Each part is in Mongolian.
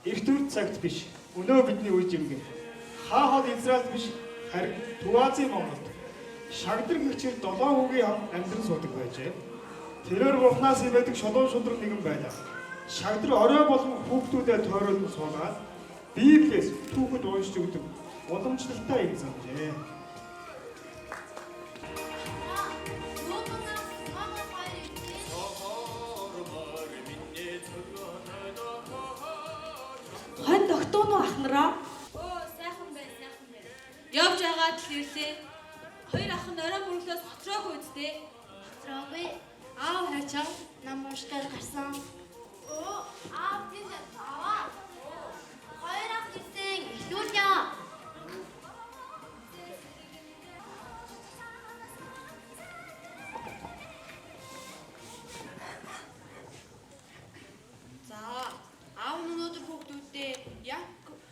Эрт үр цагт биш. Өнөө бидний үе жимгэн. Хаа хол Израильд биш, харин Төв Азийн Монголд шагдар гэгчээр 7 хүүгийн хамт амьдран суудаг байжээ. Тэрээр Бурханаас имээдэг шулуун шудраг нэгэн байлаа. Шагдар орой болон хүүхдүүдэд тойруулан суулгаад Библиэс түүхэд уншиж өгдөг уламжлалтай юм санджээ. Хонь тогтооно ах нараа? Оо, сайхан байна, сайхан байна. Явж байгаад л ирлээ. Хоёр ах нь орой мөрөглөөс хотроогүй үсттэй. Хотроогүй. Аав хайчаа. Нам уушгаар гарсан. Оо, аав тэнд аваа. Хоёр ах ирсэн. Эхлүүлье. За, аав нь өнөөдөр хүүхдүүддээ яг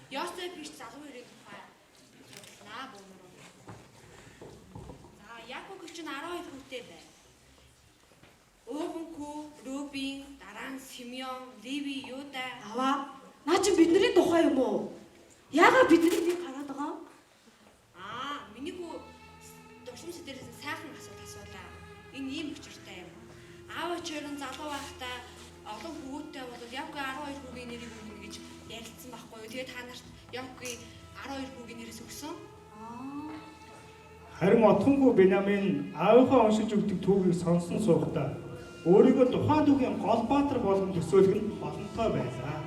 Йосеф биш залуу хэрэг тухай судлаа бүүмөр. За, Яков гэх чинь 12 хүүтэй байв. Өвөнхүү, Рубин, дараа нь Симеон, Леви, Юда. Аваа. Наа чи бидний тухай юм уу? Яагаад бидний нэг гараад байгаа юм? Аа, миний хүү дурсамж дээрээс сайхан асуулт асуулаа. Энэ ийм учиртай юм. Аав очоор нь залуу байхдаа олон хүүтэй бол Явгүй 12 хүүгийн нэрийг өгнө гэж ярилцсан байхгүй юу. Тэгээ та нарт Явгүй 12 хүүгийн нэрээс өгсөн. Харин отхонгүй Бенямин аавынхаа уншиж өгдөг түүхийг сонсон суухдаа өөрийгөө тухайн түүхийн гол баатар болгон төсөөлөх нь олонтой байлаа.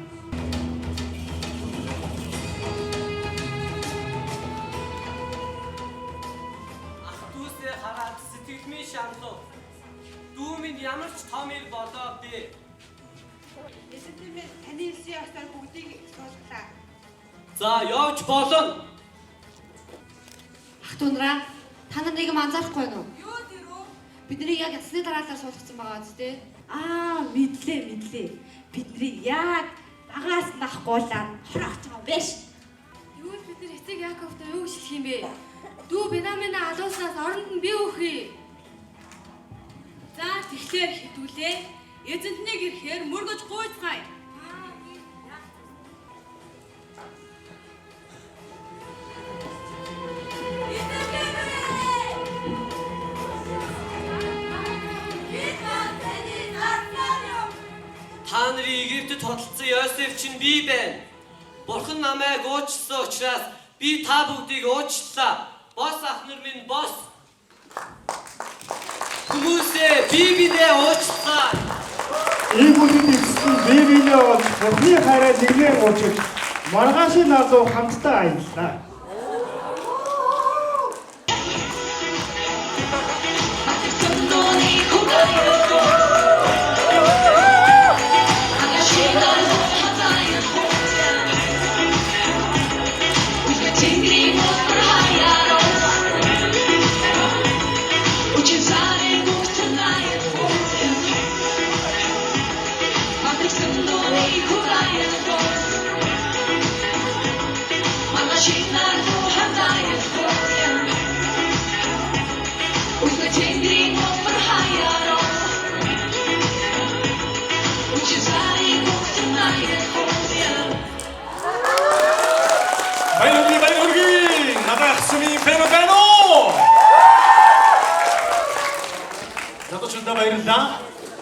Ах дүүсээ хараад сэтгэл минь шаналв. Дүү минь ямар ч том ир болоо дээ. Эзэнт минь таны хэлсэн ёсоор бүгдийг суулгалаа. За явж болно. Ах トゥ нараа, та нар нэг юм анзаарахгүй юу? Юу тэр үү? Бидний яг ясны дараалал суулгацсан байгаа биз дээ. Аа, мэдлээ, мэдлээ. Бидний яг багаас нахгуулаад хороогч байгаа юм биш. Тэгвэл бид нар эцэг Яаковтай юу гэж хэлэх юм бэ? Дүү Бенамина алууснаас оронд нь би өөхье. За тэгэхээр хитүүлээ. Эзэнтнийг ирэхээр мөргөж гуйцгаая. Та нарын Египтэд хөдөлсөн Йосеф чинь би байна. Бурхан намайг уучлсан учраас би та бүгдийг уучллаа. Бос ах нар минь бос. Хүмүүсээ би бинээ уучлаа. Ийм үеийн эцэст нь бие биенээ олж Бурхны хайраа нэгнээ уучилж маргаашийн наалуу хамтдаа аяллаа. Баяр хүргэе, баяр хүргэе. Надад Хсүмийн фэн байна уу? Надад ч өндөө баярлалаа.